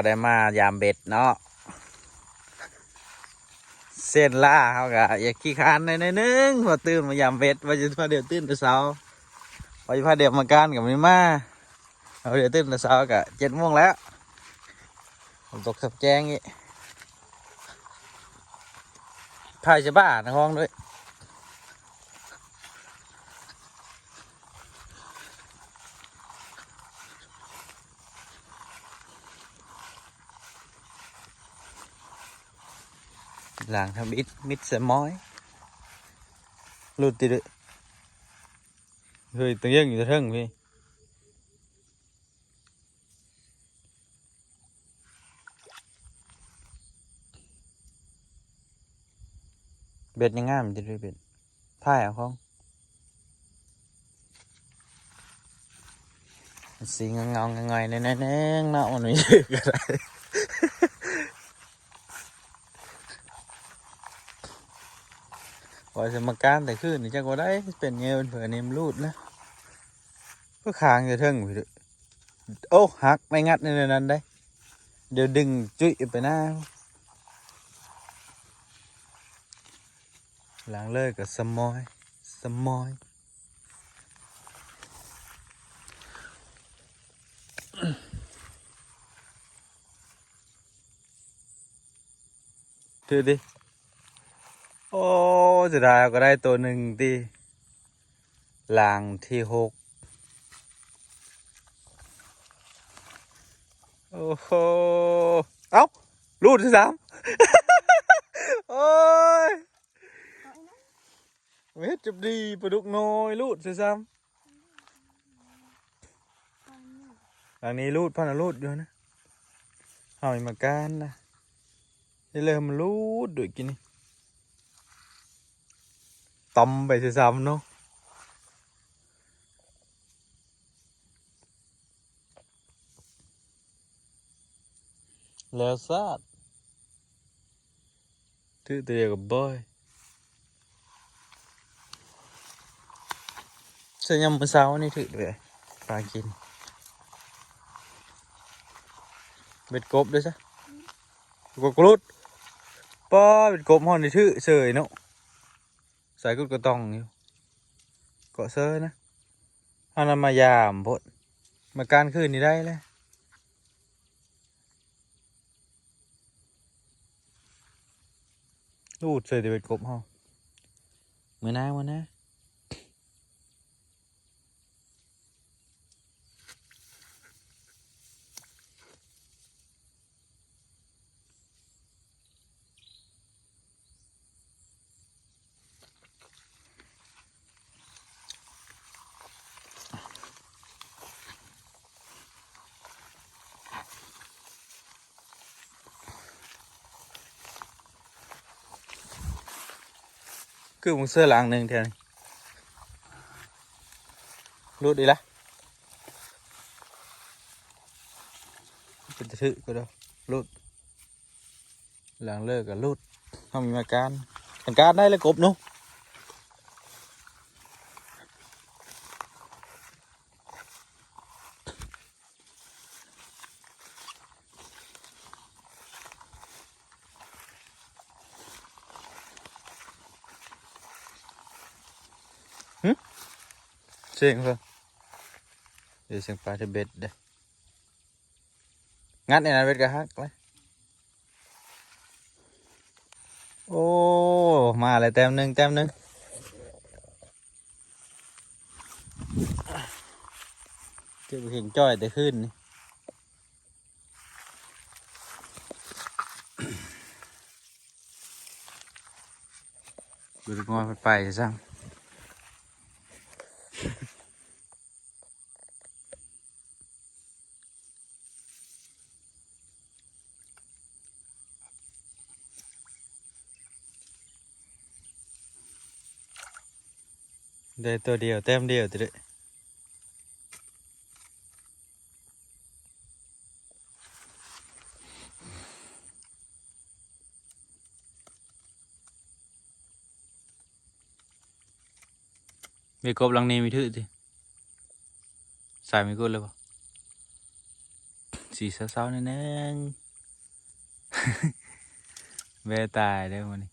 ກໍໄດ້ມາຢາມເບັດເນາະ ເຊັນລາເຮົາກໍຢາກຂີ້ຄ້ານໜ້ອຍໜຶ່ງ ເພາະຕື່ນມາຢາມເບັດ ວ່າຈະພາດຽວຕື່ນແຕ່ເຊົ້າ ວ່າຈະພາດຽວມາການກໍບໍ່ໄດ້ມາ ພາດຽວຕື່ນແຕ່ເຊົ້າກໍເຈັດໂມງແລ້ວ ຝົນຕົກທັບແຈ້ງອີກ ຖ່າຍສະບານະຫ້ອງດ້ວຍ. ຫຼັງທຳອິດມິດສະມອຍ ຫຼຸດຕິເດີ ເຮີ້ຍ ຕ້ອງເຢີ້ງຢູ່ເທິງພີ້. ເບັດຍັງງາມຢູ່ເດ້ເບັດ ຖ່າຍເອົາຂອງ ມັນຊິເງົາໆງ່ອຍໆແນ່ໆເນາະ ມັນມີກໍໄດ້ ວ່າສະມາການແຕ່ຄືນນີ້ຈັກວ່າໄດ້ເປັນເຫຍື່ອເພິ່ນນີ້ມັນຫຼຸດນະ ກໍຄ້າງຢູ່ເທິງພຸ້ນເດີ້ ໂອ້ ຫັກ ໄປງັດໃນນັ້ນໄດ້ ດຽວດຶງຈຸ້ຍໄປນາ ຫຼັງເລີກກໍສະມອຍ ສະມອຍ ຖືກຕິ ໂອ້ ເສຍດາຍ ເຮົາກໍໄດ້ໂຕໜຶ່ງຕິ ຫຼັງທີຫົກ ໂອ້ໂຫ ເອົ້າ ຫຼຸດຊະຊ້ຳ ໂອ້ຍ ເຮັດຈັບດີ ປາດຸກນ້ອຍ ຫຼຸດຊະຊ້ຳ ຫຼັງນີ້ຫຼຸດ ພັນລະຫຼຸດຢູ່ຫັ້ນນະ ເຮົາມີມາການນະ ເຮັດເລີຍ ມັນຫຼຸດດ້ວຍກິນນີ້ ຕຳໄປຊະຊ້ຳເນາະ ແລ້ວຊາດ ຖືກຕົວດຽວກັບບອຍ ໃສ່ຍາມມື້ເຊົ້ານີ້ຖືກເລີຍ ປາກິນ ເບັດກົບເດ້ຊະ ກົບກະຫຼຸດ ປ້າ ເບັດກົບຮອດນີ້ຖືກເສີຍເນາະ ສາຍກຸດກະຕ່ອງຢູ່ ເກາະເຊີນະ ເຮົານຳມາຢາມໂພດ ມາການຄືນນີ້ໄດ້ແລ້ວ ຮູດເສີຍແຕ່ເບັດກົບເຮົາ ມື້ໜ້າ ມື້ໜ້າ. ຄືມຶງເສື້ອຫຼັງໜຶ່ງແຖວນີ້ ຫຼຸດອີກລະ ເປັນຕາຖືກວ່າເດີ ຫຼຸດ ຫຼັງເລີກກໍຫຼຸດ ເຮົາມີມາການ ການໄດ້ແລ້ວກົບເນາະ. ຫຶ ສຽງເພິ່ນ ດຽວສຽງປາຈະເບັດເດ້ ງັດໃນນັ້ນເບັດກໍຫັກເລີຍ. ໂອ້ ມາແລ້ວແຕ້ມໜຶ່ງ ແຕ້ມໜຶ່ງ ເກັບເຫັນຈ້ອຍແຕ່ຄືນນີ້ ບໍ່ໄດ້ງອຍໄປຊ້ຳ. ໄດ້ຕົວດຽວ ແຕ້ມດຽວຕິເດ້ ມີກົບຫຼັງນີ້ມີຖືກຕິ ສາຍມີກົບເລີຍບໍ່ ສ ຕີເຊົ້າໆ ໜ້ອຍໜຶ່ງ. ແວ່ຕາຍເດີ້ມື້ນີ້.